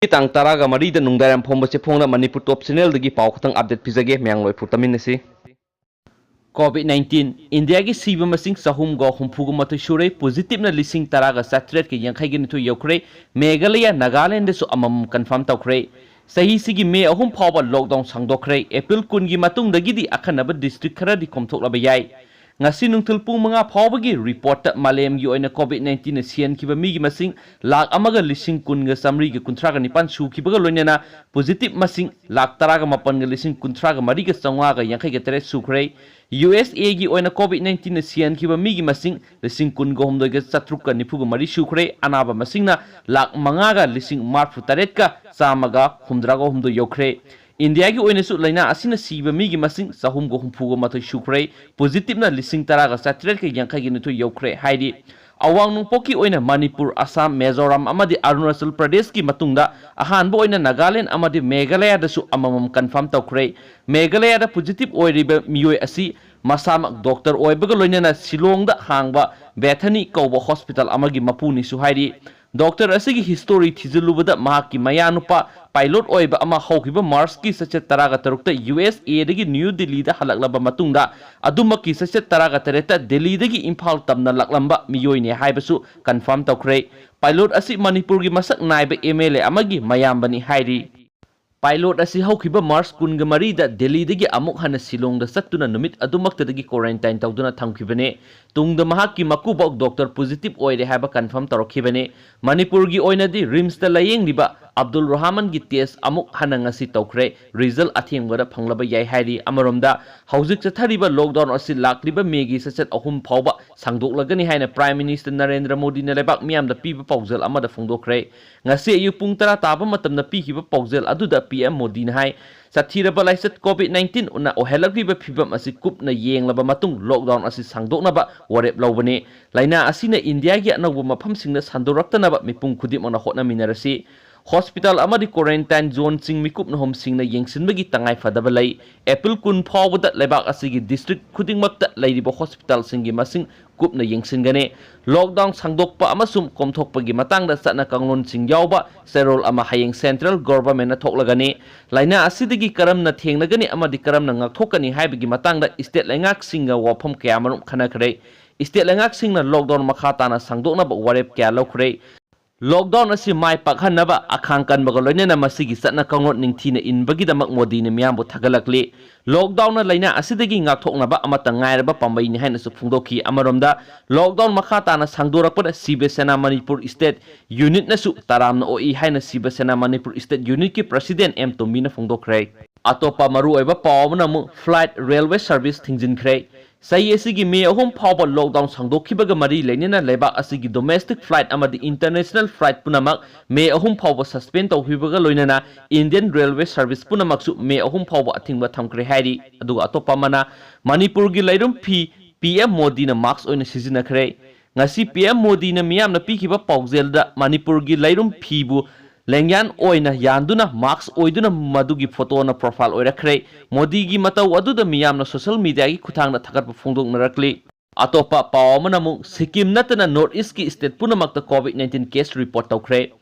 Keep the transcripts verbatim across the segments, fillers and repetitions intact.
ꯇꯥꯡ ꯇꯔꯥꯒ ꯃꯔꯤꯗ ꯅꯨꯡꯗꯥꯡꯋꯥꯏꯔꯝ ꯐꯣꯡꯕꯁꯤ ꯐꯣꯡꯅ ꯃꯅꯤꯄꯨꯔ ꯇꯣꯞ ꯆꯦꯅꯦꯜꯗꯒꯤ ꯄꯥꯎ ꯈꯇꯪ ꯑꯞꯗꯦꯠ ꯄꯤꯖꯒꯦ꯫ ꯃꯌꯥꯝ ꯂꯣꯏ ꯐꯨꯔꯇꯃꯤꯟꯅꯁꯤ꯫ ꯀꯣꯚꯤꯗ ꯅꯥꯏꯟꯇꯤꯟ, ꯏꯟꯗꯤꯌꯥꯒꯤ ꯁꯤꯕ ꯃꯁꯤꯡ ꯆꯍꯨꯝꯒ ꯍꯨꯝꯐꯨꯒ ꯃꯥꯊꯣꯏ ꯁꯨꯔꯦ, ꯄꯣꯖꯤꯇꯤꯚꯅ ꯂꯤꯁꯤꯡ ꯇꯔꯥꯒ ꯆꯥꯇ꯭ꯔꯦꯠꯀ ꯌꯥꯡꯈꯩꯒ ꯅꯤꯊꯣꯏ ꯌꯧꯈ꯭ꯔꯦ꯫ ꯃꯦꯘꯥꯂꯌꯥ, ꯅꯥꯒꯥꯂꯦꯟꯗꯁꯨ ꯑꯃꯃꯝ ꯀꯟꯐꯥꯔꯝ ꯇꯧꯈ꯭ꯔꯦ꯫ ꯆꯍꯤꯁꯤꯒꯤ ꯃꯦ ꯑꯍꯨꯝ ꯐꯥꯎꯕ ꯂꯣꯛꯗꯥꯎꯟ ꯁꯥꯡꯗꯣꯛꯈ꯭ꯔꯦ꯫ ꯑꯦꯄ꯭ꯔꯤꯜ ꯀꯨꯟꯒꯤ ꯃꯇꯨꯡꯗꯒꯤꯗꯤ ꯑꯈꯟꯅꯕ ꯗꯤꯁꯇ꯭ꯔꯤꯛ ꯈꯔꯗꯤ ꯈꯣꯝꯊꯣꯛꯂꯕ ꯌꯥꯏ꯫ ꯉꯁꯤ ꯅꯨꯡꯊꯤꯜ ꯄꯨꯡ ꯃꯉꯥ ꯐꯥꯎꯕꯒꯤ ꯔꯤꯄꯣꯔꯠꯇ ꯃꯥꯂꯦꯝꯒꯤ ꯑꯣꯏꯅ ꯀꯣꯚꯤꯗ ꯅꯥꯏꯟꯇꯤꯟꯅ ꯁꯤꯍꯟꯈꯤꯕ ꯃꯤꯒꯤ ꯃꯁꯤꯡ ꯂꯥꯈ ꯑꯃꯒ ꯂꯤꯁꯤꯡ ꯀꯨꯟꯒ ꯆꯥꯃꯔꯤꯒ ꯀꯨꯟꯊ꯭ꯔꯥꯒ ꯅꯤꯄꯥꯟ ꯁꯨꯈꯤꯕꯒ ꯂꯣꯏꯅꯅ ꯄꯣꯖꯤꯇꯤꯚ ꯃꯁꯤꯡ ꯂꯥꯈ ꯇꯔꯥꯒ ꯃꯥꯄꯟꯒ ꯂꯤꯁꯤꯡ ꯀꯨꯟꯊ꯭ꯔꯥꯒ ꯃꯔꯤꯒ ꯆꯥꯃꯉꯥꯒ ꯌꯥꯡꯈꯩꯒ ꯇꯔꯦꯠ ꯁꯨꯈ꯭ꯔꯦ꯫ ꯌꯨ ꯑꯦꯁ ꯑꯦꯒꯤ ꯑꯣꯏꯅ ꯀꯣꯚꯤꯗ ꯅꯥꯏꯟꯇꯤꯟꯅ ꯁꯤꯍꯟꯈꯤꯕ ꯃꯤꯒꯤ ꯃꯁꯤꯡ ꯂꯤꯁꯤꯡ ꯀꯨꯟꯒ ꯍꯨꯝꯗꯣꯏꯒ ꯆꯥꯇ꯭ꯔꯨꯛꯀ ꯅꯤꯐꯨꯒ ꯃꯔꯤ ꯁꯨꯈ꯭ꯔꯦ꯫ ꯑꯅꯥꯕ ꯃꯁꯤꯡꯅ ꯂꯥꯈ ꯃꯉꯥꯒ ꯂꯤꯁꯤꯡ ꯃꯔꯤꯐꯨ ꯇꯔꯦꯠꯀ ꯆꯥꯝꯃꯒ ꯍꯨꯝꯗ꯭ꯔꯥꯒ ꯍꯨꯝꯗꯣꯏ ꯌꯧꯈ꯭ꯔꯦ꯫ ꯏꯟꯗꯤꯌꯥꯒꯤ ꯑꯣꯏꯅꯁꯨ ꯂꯥꯏꯅꯥ ꯑꯁꯤꯅ ꯁꯤꯕ ꯃꯤꯒꯤ ꯃꯁꯤꯡ ꯆꯍꯨꯝꯒ ꯍꯨꯝꯐꯨꯒ ꯃꯥꯊꯣꯏ ꯁꯨꯈ꯭ꯔꯦ, ꯄꯣꯖꯤꯇꯤꯚꯅ ꯂꯤꯁꯤꯡ ꯇꯔꯥꯒ ꯆꯥꯇ꯭ꯔꯦꯠꯀ ꯌꯥꯡꯈꯩꯒ ꯅꯤꯊꯣꯏ ꯌꯧꯈ꯭ꯔꯦ ꯍꯥꯏꯔꯤ꯫ ꯑꯋꯥꯡ ꯅꯣꯡꯄꯣꯛꯀꯤ ꯑꯣꯏꯅ ꯃꯅꯤꯄꯨꯔ, ꯑꯁꯥꯝ, ꯃꯤꯖꯣꯔꯥꯝ ꯑꯃꯗꯤ ꯑꯔꯨꯅꯥꯆꯜ ꯄ꯭ꯔꯗꯦꯁꯀꯤ ꯃꯇꯨꯡꯗ ꯑꯍꯥꯟꯕ ꯑꯣꯏꯅ ꯅꯥꯒꯥꯂꯦꯟ ꯑꯃꯗꯤ ꯃꯦꯘꯥꯂꯌꯥꯗꯁꯨ ꯑꯃꯃꯝ ꯀꯟꯐꯥꯔꯝ ꯇꯧꯈ꯭ꯔꯦ꯫ ꯃꯦꯘꯥꯂꯌꯥꯗ ꯄꯣꯖꯤꯇꯤꯚ ꯑꯣꯏꯔꯤꯕ ꯃꯤꯑꯣꯏ ꯑꯁꯤ ꯃꯁꯥꯃꯛ ꯗꯣꯛꯇꯔ ꯑꯣꯏꯕꯒ ꯂꯣꯏꯅꯅ ꯁꯤꯂꯣꯡꯗ ꯍꯥꯡꯕ ꯕꯦꯊꯅꯤ ꯀꯧꯕ ꯍꯣꯁꯄꯤꯇꯥꯜ ꯑꯃꯒꯤ ꯃꯄꯨꯅꯤꯁꯨ ꯍꯥꯏꯔꯤ꯫ ꯗꯣꯛꯇꯔ ꯑꯁꯤꯒꯤ ꯍꯤꯁꯇꯣꯔꯤ ꯊꯤꯖꯤꯜꯂꯨꯕꯗ ꯃꯍꯥꯛꯀꯤ ꯃꯌꯥꯅꯨꯄꯥ ꯄꯥꯏꯂꯣꯠ ꯑꯣꯏꯕ ꯑꯃ ꯍꯧꯈꯤꯕ ꯃꯥꯔꯆꯀꯤ ꯆꯩꯆꯠ ꯇꯔꯥꯒ ꯇꯔꯨꯛꯇ ꯌꯨ ꯑꯦꯁ ꯑꯦꯗꯒꯤ ꯅ꯭ꯌꯨ ꯗꯤꯜꯂꯤꯗ ꯍꯜꯂꯛꯂꯕ ꯃꯇꯨꯡꯗ ꯑꯗꯨꯃꯛꯀꯤ ꯆꯩꯆꯠ ꯇꯔꯥꯒ ꯇꯔꯦꯠꯇ ꯗꯤꯜꯂꯤꯗꯒꯤ ꯏꯝꯐꯥꯜ ꯇꯝꯅ ꯂꯥꯛꯂꯝꯕ ꯃꯤꯑꯣꯏꯅꯤ ꯍꯥꯏꯕꯁꯨ ꯀꯟꯐꯥꯔꯝ ꯇꯧꯈ꯭ꯔꯦ꯫ ꯄꯥꯏꯂꯣꯠ ꯑꯁꯤ ꯃꯅꯤꯄꯨꯔꯒꯤ ꯃꯁꯛ ꯅꯥꯏꯕ ꯑꯦꯝ ꯑꯦꯜ ꯑꯦ ꯑꯃꯒꯤ ꯃꯌꯥꯝꯕꯅꯤ ꯍꯥꯏꯔꯤ꯫ ꯄꯥꯏꯂꯣꯠ ꯑꯁꯤ ꯍꯧꯈꯤꯕ ꯃꯥꯔꯆ ꯀꯨꯟꯒ ꯃꯔꯤꯗ ꯗꯤꯜꯂꯤꯗꯒꯤ ꯑꯃꯨꯛ ꯍꯟꯅ ꯁꯤꯂꯣꯡꯗ ꯆꯠꯇꯨꯅ ꯅꯨꯃꯤꯠ ꯑꯗꯨꯃꯛꯇꯗꯒꯤ ꯀ꯭ꯋꯥꯔꯦꯟꯇꯥꯏꯟ ꯇꯧꯗꯨꯅ ꯊꯝꯈꯤꯕꯅꯤ꯫ ꯇꯨꯡꯗ ꯃꯍꯥꯛꯀꯤ ꯃꯀꯨꯕꯣꯛ ꯗꯣꯛꯇꯔ ꯄꯣꯖꯤꯇꯤꯚ ꯑꯣꯏꯔꯦ ꯍꯥꯏꯕ ꯀꯟꯐꯥꯔꯝ ꯇꯧꯔꯛꯈꯤꯕꯅꯤ꯫ ꯃꯅꯤꯄꯨꯔꯒꯤ ꯑꯣꯏꯅꯗꯤ ꯔꯤꯝꯁꯇ ꯂꯥꯌꯦꯡꯂꯤꯕ ꯑꯕꯗꯨꯜ ꯔꯍꯃꯟꯒꯤ ꯇꯦꯁ ꯑꯃꯨꯛ ꯍꯟꯅ ꯉꯁꯤ ꯇꯧꯈ꯭ꯔꯦ꯫ ꯔꯤꯖꯜ ꯑꯊꯦꯡꯕꯗ ꯐꯪꯂꯕ ꯌꯥꯏ ꯍꯥꯏꯔꯤ꯫ ꯑꯃꯔꯣꯝꯗ, ꯍꯧꯖꯤꯛ ꯆꯠꯊꯔꯤꯕ ꯂꯣꯛꯗꯥꯎꯟ ꯑꯁꯤ ꯂꯥꯛꯂꯤꯕ ꯃꯦꯒꯤ ꯆꯩꯆꯠ ꯑꯍꯨꯝ ꯐꯥꯎꯕ ꯁꯥꯡꯗꯣꯛꯂꯒꯅꯤ ꯍꯥꯏꯅ ꯄ꯭ꯔꯥꯏꯝ ꯃꯤꯅꯤꯁꯇꯔ ꯅꯔꯦꯟꯗ꯭ꯔ ꯃꯣꯗꯤꯅ ꯂꯩꯕꯥꯛ ꯃꯤꯌꯥꯝꯗ ꯄꯤꯕ ꯄꯥꯎꯖꯦꯜ ꯑꯃꯗ ꯐꯣꯡꯗꯣꯛꯈ꯭ꯔꯦ꯫ ꯉꯁꯤ ꯑꯌꯨꯛ ꯄꯨꯡ ꯇꯔꯥ ꯇꯥꯕ ꯃꯇꯝꯗ ꯄꯤꯈꯤꯕ ꯄꯥꯎꯖꯦꯜ ꯑꯗꯨꯗ ꯄꯤ ꯑꯦꯝ ꯃꯣꯗꯤꯅ ꯍꯥꯏ, ꯁꯥꯊꯤꯔꯕ ꯂꯥꯏꯆꯠ ꯀꯣꯚꯤꯗ ꯅꯥꯏꯟꯇꯤꯟꯅ ꯑꯣꯏꯍꯜꯂꯛꯂꯤꯕ ꯐꯤꯚꯝ ꯑꯁꯤ ꯀꯨꯞꯅ ꯌꯦꯡꯂꯕ ꯃꯇꯨꯡ ꯂꯣꯛꯗꯥꯎꯟ ꯑꯁꯤ ꯁꯥꯡꯗꯣꯛꯅꯕ ꯋꯥꯔꯦꯞ ꯂꯧꯕꯅꯤ꯫ ꯂꯥꯏꯅꯥ ꯑꯁꯤꯅ ꯏꯟꯗꯤꯌꯥꯒꯤ ꯑꯅꯧꯕ ꯃꯐꯝꯁꯤꯡꯗ ꯁꯟꯗꯣꯔꯛꯇꯅꯕ ꯃꯤꯄꯨꯝ ꯈꯨꯗꯤꯡꯃꯛꯅ ꯍꯣꯠꯅꯃꯤꯟꯅꯔꯁꯤ꯫ Hospital ꯑꯃꯗꯤ quarantine zoneꯁꯤꯡ ꯃꯤꯀꯨꯞ ꯅꯍꯨꯝꯁꯤꯡꯅ ꯌꯦꯡꯁꯤꯟꯕꯒꯤ ꯇꯉꯥꯏ ꯐꯗꯕ ꯂꯩ꯫ April ꯀꯨꯟ ꯐꯥꯎꯕꯗ ꯂꯩꯕꯥꯛ ꯑꯁꯤꯒꯤ district ꯈꯨꯗꯤꯡꯃꯛꯇ ꯂꯩꯔꯤꯕ hospitalꯁꯤꯡꯒꯤ ꯃꯁꯤꯡ ꯀꯨꯞꯅ ꯌꯦꯡꯁꯤꯟꯒꯅꯤ꯫ Lockdown ꯁꯥꯡꯗꯣꯛꯄ ꯑꯃꯁꯨꯡ ꯀꯣꯝꯊꯣꯛꯄꯒꯤ ꯃꯇꯥꯡꯗ ꯆꯠꯅ ꯀꯥꯡꯂꯣꯟꯁꯤꯡ ꯌꯥꯎꯕ ꯆꯦꯔꯣꯜ ꯑꯃ ꯍꯌꯦꯡ central governmentꯅ ꯊꯣꯛꯂꯒꯅꯤ꯫ ꯂꯥꯏꯅꯥ ꯑꯁꯤꯗꯒꯤ ꯀꯔꯝꯅ ꯊꯦꯡꯅꯒꯅꯤ ꯑꯃꯗꯤ ꯀꯔꯝꯅ ꯉꯥꯛꯊꯣꯛꯀꯅꯤ ꯍꯥꯏꯕꯒꯤ ꯃꯇꯥꯡꯗ state ꯂꯩꯉꯥꯛꯁꯤꯡꯒ ꯋꯥꯐꯝ ꯀꯌꯥꯃꯔꯨꯝ ꯈꯟꯅꯈ꯭ꯔꯦ꯫ State ꯂꯩꯉꯥꯛꯁꯤꯡꯅ lockdown ꯃꯈꯥ ꯇꯥꯅ ꯁꯥꯡꯗꯣꯛꯅꯕ ꯋꯥꯔꯦꯞ ꯀꯌꯥ ꯂꯧꯈ꯭ꯔꯦ꯫ Lockdown ꯑꯁꯤ ꯃꯥꯏ ꯄꯥꯛꯍꯟꯅꯕ ꯑꯈꯥꯡ ꯀꯟꯕꯒ ꯂꯣꯏꯅꯅ ꯃꯁꯤꯒꯤ ꯆꯠꯅ ꯀꯥꯡꯂꯣꯟ ꯅꯤꯡꯊꯤꯅ ꯏꯟꯕꯒꯤꯗꯃꯛ ꯃꯣꯗꯤꯅ ꯃꯤꯌꯥꯝꯕꯨ ꯊꯥꯒꯠꯂꯛꯂꯤ꯫ Lockdownꯅ ꯂꯥꯏꯅꯥ ꯑꯁꯤꯗꯒꯤ ꯉꯥꯛꯊꯣꯛꯅꯕ ꯑꯃꯠꯇ ꯉꯥꯏꯔꯕ ꯄꯥꯝꯕꯩꯅꯤ ꯍꯥꯏꯅꯁꯨ ꯐꯣꯡꯗꯣꯛꯈꯤ꯫ ꯑꯃꯔꯣꯝꯗ, lockdown ꯃꯈꯥ ꯇꯥꯅ ꯁꯥꯡꯗꯣꯔꯛꯄꯗ ꯁꯤꯕ ꯁꯦꯅꯥ ꯃꯅꯤꯄꯨꯔ state unitꯅꯁꯨ ꯇꯔꯥꯝꯅ ꯑꯣꯛꯏ ꯍꯥꯏꯅ ꯁꯤꯕ ꯁꯦꯅꯥ ꯃꯅꯤꯄꯨꯔ state unitꯀꯤ president ꯑꯦꯝ ꯇꯣꯝꯕꯤꯅ ꯐꯣꯡꯗꯣꯛꯈ꯭ꯔꯦ꯫ ꯑꯇꯣꯞꯄ ꯃꯔꯨꯑꯣꯏꯕ ꯄꯥꯎ ꯑꯃꯅ ꯑꯃꯨꯛ flight railway service ꯊꯤꯡꯖꯤꯟꯈ꯭ꯔꯦ꯫ ꯆꯍꯤ ꯑꯁꯤꯒꯤ ꯃꯦ ꯑꯍꯨꯝ ꯐꯥꯎꯕ lockdown ꯁꯥꯡꯗꯣꯛꯈꯤꯕꯒ ꯃꯔꯤ ꯂꯩꯅꯅ ꯂꯩꯕꯥꯛ ꯑꯁꯤꯒꯤ domestic flight ꯑꯃꯗꯤ international flight ꯄꯨꯝꯅꯃꯛ ꯃꯦ ꯑꯍꯨꯝ ꯐꯥꯎꯕ suspend ꯇꯧꯈꯤꯕꯒ ꯂꯣꯏꯅꯅ Indian Railway service ꯄꯨꯝꯅꯃꯛꯁꯨ ꯃꯦ ꯑꯍꯨꯝ ꯐꯥꯎꯕ ꯑꯊꯤꯡꯕ ꯊꯝꯈ꯭ꯔꯦ ꯍꯥꯏꯔꯤ꯫ ꯑꯗꯨꯒ ꯑꯇꯣꯞꯄ ꯑꯃꯅ, ꯃꯅꯤꯄꯨꯔꯒꯤ ꯂꯩꯔꯨꯝ ꯐꯤ ꯄꯤ ꯑꯦꯝ ꯃꯣꯗꯤꯅ mask ꯑꯣꯏꯅ ꯁꯤꯖꯤꯟꯅꯈ꯭ꯔꯦ꯫ ꯉꯁꯤ ꯄꯤ ꯑꯦꯝ ꯃꯣꯗꯤꯅ ꯃꯤꯌꯥꯝꯅ ꯄꯤꯈꯤꯕ ꯄꯥꯎꯖꯦꯜꯗ ꯃꯅꯤꯄꯨꯔꯒꯤ ꯂꯩꯔꯨꯝ ꯐꯤꯕꯨ ꯂꯦꯡꯌꯥꯟ ꯑꯣꯏꯅ ꯌꯥꯟꯗꯨꯅ mask ꯑꯣꯏꯗꯨꯅ ꯃꯗꯨꯒꯤ photoꯅ profile ꯑꯣꯏꯔꯛꯈ꯭ꯔꯦ꯫ ꯃꯣꯗꯤꯒꯤ ꯃꯇꯧ ꯑꯗꯨꯗ ꯃꯤꯌꯥꯝꯅ social mediaꯒꯤ ꯈꯨꯠꯊꯥꯡꯗ ꯊꯥꯒꯠꯄ ꯐꯣꯡꯗꯣꯛꯅꯔꯛꯂꯤ꯫ ꯑꯇꯣꯞꯄ ꯄꯥꯎ ꯑꯃꯅ ꯑꯃꯨꯛ ꯁꯤꯛꯀꯤꯝ ꯅꯠꯇꯅ North Eastꯀꯤ state ꯄꯨꯝꯅꯃꯛꯇ COVID nineteen case report ꯇꯧꯈ꯭ꯔꯦ꯫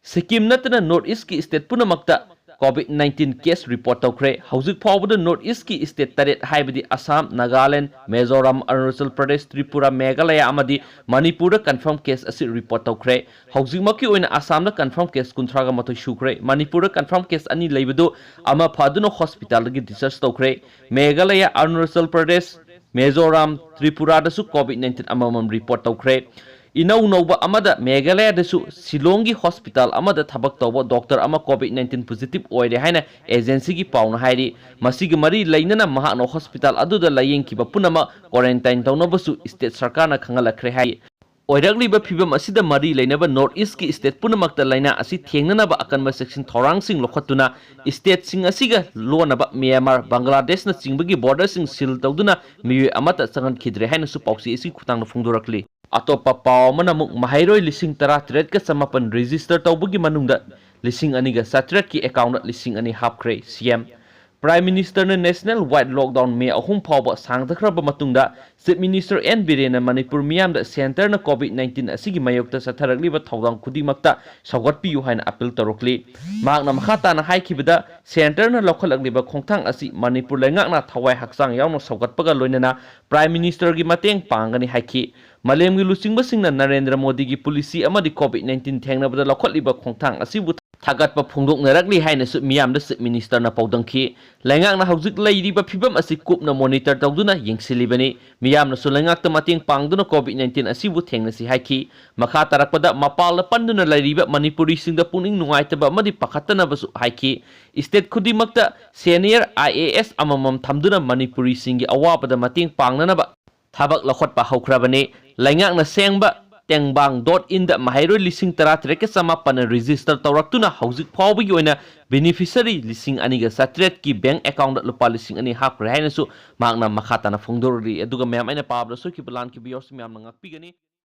ꯁꯤꯛꯀꯤꯝ ꯅꯠꯇꯅ North Eastꯀꯤ state ꯄꯨꯝꯅꯃꯛꯇ COVID nineteen case report ꯇꯧꯈ꯭ꯔꯦ꯫ ꯍꯧꯖꯤꯛ ꯐꯥꯎꯕꯗ North Eastꯀꯤ state ꯇꯔꯦꯠ ꯍꯥꯏꯕꯗꯤ ꯑꯁꯥꯝ, ꯅꯥꯒꯥꯂꯦꯟ, ꯃꯤꯖꯣꯔꯥꯝ, ꯑꯔꯨꯅꯥꯆꯜ ꯄ꯭ꯔꯗꯦꯁ, ꯇ꯭ꯔꯤꯄꯨꯔꯥ, ꯃꯦꯘꯥꯂꯌꯥ ꯑꯃꯗꯤ ꯃꯅꯤꯄꯨꯔꯗ confirm case ꯑꯁꯤ report ꯇꯧꯈ꯭ꯔꯦ꯫ ꯍꯧꯖꯤꯛꯃꯛꯀꯤ ꯑꯣꯏꯅ ꯑꯁꯥꯝꯗ confirm case ꯀꯨꯟꯊ꯭ꯔꯥꯒ ꯃꯥꯊꯣꯏ ꯁꯨꯈ꯭ꯔꯦ꯫ ꯃꯅꯤꯄꯨꯔꯗ confirm case ꯑꯅꯤ ꯂꯩꯕꯗꯨ ꯑꯃ ꯐꯗꯨꯅ hospitalꯗꯒꯤ discharge ꯇꯧꯈ꯭ꯔꯦ꯫ ꯃꯦꯘꯥꯂꯌꯥ, ꯑꯔꯨꯅꯥꯆꯜ ꯄ꯭ꯔꯗꯦꯁ, ꯃꯤꯖꯣꯔꯥꯝ, ꯇ꯭ꯔꯤꯄꯨꯔꯥꯗꯁꯨ COVID nineteen ꯑꯃꯃꯝ report ꯇꯧꯈ꯭ꯔꯦ꯫ ꯏꯅꯧ ꯅꯧꯕ ꯑꯃꯗ ꯃꯦꯘꯥꯂꯌꯥꯗꯁꯨ ꯁꯤꯂꯣꯡꯒꯤ hospital ꯑꯃꯗ ꯊꯕꯛ ꯇꯧꯕ doctor ꯑꯃ COVID nineteen positive ꯑꯣꯏꯔꯦ ꯍꯥꯏꯅ agencyꯒꯤ ꯄꯥꯎꯅ ꯍꯥꯏꯔꯤ꯫ ꯃꯁꯤꯒ ꯃꯔꯤ ꯂꯩꯅꯅ ꯃꯍꯥꯛꯅ hospital ꯑꯗꯨꯗ ꯂꯥꯌꯦꯡꯈꯤꯕ ꯄꯨꯝꯅꯃꯛ quarantine ꯇꯧꯅꯕꯁꯨ state ꯁꯔꯀꯥꯔꯅ ꯈꯪꯍꯜꯂꯛꯈ꯭ꯔꯦ ꯍꯥꯏ꯫ ꯑꯣꯏꯔꯛꯂꯤꯕ ꯐꯤꯚꯝ ꯑꯁꯤꯗ ꯃꯔꯤ ꯂꯩꯅꯕ North Eastꯀꯤ state ꯄꯨꯝꯅꯃꯛꯇ ꯂꯥꯏꯅꯥ ꯑꯁꯤ ꯊꯦꯡꯅꯅꯕ ꯑꯀꯟꯕ ꯆꯦꯛꯁꯤꯟ ꯊꯧꯔꯥꯡꯁꯤꯡ ꯂꯧꯈꯠꯇꯨꯅ stateꯁꯤꯡ ꯑꯁꯤꯒ ꯂꯣꯟꯅꯕ ꯃ꯭ꯌꯥꯟꯃꯥꯔ, ꯕꯪꯒ꯭ꯂꯥꯗꯦꯁꯅꯆꯤꯡꯕꯒꯤ borderꯁꯤꯡ seal ꯇꯧꯗꯨꯅ ꯃꯤꯑꯣꯏ ꯑꯃꯠꯇ ꯆꯪꯍꯟꯈꯤꯗ꯭ꯔꯦ ꯍꯥꯏꯅꯁꯨ ꯄꯥꯎꯆꯦ ꯑꯁꯤꯒꯤ ꯈꯨꯠꯊꯥꯡꯗ ꯐꯣꯡꯗꯣꯔꯛꯂꯤ꯫ ꯑꯇꯣꯞꯄ ꯄꯥꯎ ꯑꯃꯅ ꯑꯃꯨꯛ ꯃꯍꯩꯔꯣꯏ ꯂꯤꯁꯤꯡ ꯇꯔꯥ ꯇꯔꯦꯠꯀ ꯆꯃꯥꯄꯟ register ꯇꯧꯕꯒꯤ ꯃꯅꯨꯡꯗ ꯂꯤꯁꯤꯡ ꯑꯅꯤꯒ ꯆꯥꯇ꯭ꯔꯦꯠꯀꯤ account ꯂꯤꯁꯤꯡ ꯑꯅꯤ ꯍꯥꯞꯈ꯭ꯔꯦ꯫ C M Prime Minister ꯅ national wide lockdown ꯃꯦ ꯑꯍꯨꯝ ꯐꯥꯎꯕ ꯁꯥꯡꯊꯈ꯭ꯔꯕ ꯃꯇꯨꯡꯗ Chief Minister N Biren ꯅ ꯃꯅꯤꯄꯨꯔ ꯃꯤꯌꯥꯝꯗ centre ꯅ COVID nineteen ꯑꯁꯤꯒꯤ ꯃꯥꯌꯣꯛꯇ ꯆꯠꯊꯔꯛꯂꯤꯕ ꯊꯧꯗꯥꯡ ꯈꯨꯗꯤꯡꯃꯛꯇ ꯁꯧꯒꯠꯄꯤꯌꯨ ꯍꯥꯏꯅ appeal ꯇꯧꯔꯛꯂꯤ꯫ ꯃꯍꯥꯛꯅ ꯃꯈꯥ ꯇꯥꯅ ꯍꯥꯏꯈꯤꯕꯗ, centre ꯅ ꯂꯧꯈꯠꯂꯛꯂꯤꯕ ꯈꯣꯡꯊꯥꯡ ꯑꯁꯤ ꯃꯅꯤꯄꯨꯔ ꯂꯩꯉꯥꯛꯅ ꯊꯋꯥꯏ ꯍꯛꯆꯥꯡ ꯌꯥꯎꯅ ꯁꯧꯒꯠꯄꯒ ꯂꯣꯏꯅꯅ Prime Minister ꯒꯤ ꯃꯇꯦꯡ ꯄꯥꯡꯒꯅꯤ ꯍꯥꯏꯈꯤ꯫ ꯃꯥꯂꯦꯝꯒꯤ ꯂꯨꯆꯤꯡꯕꯁꯤꯡꯅ ꯅꯔꯦꯟꯗ꯭ꯔ ꯃꯣꯗꯤꯒꯤ policy ꯑꯃꯗꯤ COVID nineteen ꯊꯦꯡꯅꯕꯗ ꯂꯧꯈꯠꯂꯤꯕ ꯈꯣꯡꯊꯥꯡ ꯑꯁꯤꯕꯨ ꯊꯥꯒꯠꯄ ꯐꯣꯡꯗꯣꯛꯅꯔꯛꯂꯤ ꯍꯥꯏꯅꯁꯨ ꯃꯤꯌꯥꯝꯗ Chief Minister ꯅ ꯄꯥꯎꯗꯝꯈꯤ꯫ ꯂꯩꯉꯥꯛꯅ ꯍꯧꯖꯤꯛ ꯂꯩꯔꯤꯕ ꯐꯤꯚꯝ ꯑꯁꯤ ꯀꯨꯞꯅ monitor ꯇꯧꯗꯨꯅ ꯌꯦꯡꯁꯤꯜꯂꯤꯕꯅꯤ꯫ ꯃꯤꯌꯥꯝꯅꯁꯨ ꯂꯩꯉꯥꯛꯇ ꯃꯇꯦꯡ ꯄꯥꯡꯗꯨꯅ COVID nineteen ꯑꯁꯤꯕꯨ ꯊꯦꯡꯅꯁꯤ ꯍꯥꯏꯈꯤ꯫ ꯃꯈꯥ ꯇꯥꯔꯛꯄꯗ, ꯃꯄꯥꯟꯗ ꯄꯟꯗꯨꯅ ꯂꯩꯔꯤꯕ ꯃꯅꯤꯄꯨꯔꯤꯁꯤꯡꯗ ꯄꯨꯛꯅꯤꯡ ꯅꯨꯡꯉꯥꯏꯇꯕ ꯑꯃꯗꯤ ꯄꯥꯈꯠꯇꯅꯕꯁꯨ ꯍꯥꯏꯈꯤ꯫ State ꯈꯨꯗꯤꯡꯃꯛꯇ senior I A S ꯑꯃꯃꯝ ꯊꯝꯗꯨꯅ ꯃꯅꯤꯄꯨꯔꯤꯁꯤꯡꯒꯤ ꯑꯋꯥꯕꯗ ꯃꯇꯦꯡ ꯄꯥꯡꯅꯅꯕ ꯊꯕꯛ ꯂꯧꯈꯠꯄ ꯍꯧꯈ꯭ꯔꯕꯅꯤ꯫ ꯂꯩꯉꯥꯛꯅ ꯁꯦꯡꯕ ꯇꯦꯡꯕꯥꯡ dot in ꯗ ꯃꯍꯩꯔꯣꯏ ꯂꯤꯁꯤꯡ ꯇꯔꯥ ꯇꯔꯦꯠꯀ ꯆꯃꯥꯄꯟꯅ register ꯇꯧꯔꯛꯇꯨꯅ ꯍꯧꯖꯤꯛ ꯐꯥꯎꯕꯒꯤ ꯑꯣꯏꯅ beneficiary ꯂꯤꯁꯤꯡ ꯑꯅꯤꯒ ꯆꯥꯇ꯭ꯔꯦꯠꯀꯤ bank account ꯗ ꯂꯨꯄꯥ ꯂꯤꯁꯤꯡ ꯑꯅꯤ ꯍꯥꯞꯈ꯭ꯔꯦ ꯍꯥꯏꯅꯁꯨ ꯃꯍꯥꯛꯅ ꯃꯈꯥ ꯇꯥꯅ ꯐꯣꯡꯗꯣꯔꯛꯂꯤ꯫ ꯑꯗꯨꯒ ꯃꯌꯥꯝ, ꯑꯩꯅ ꯄꯥꯕꯗ ꯁꯣꯏꯈꯤꯕ ꯂꯥꯟꯈꯤꯕ ꯌꯥꯎꯔꯁꯨ ꯃꯌꯥꯝꯅ ꯉꯥꯛꯄꯤꯒꯅꯤ꯫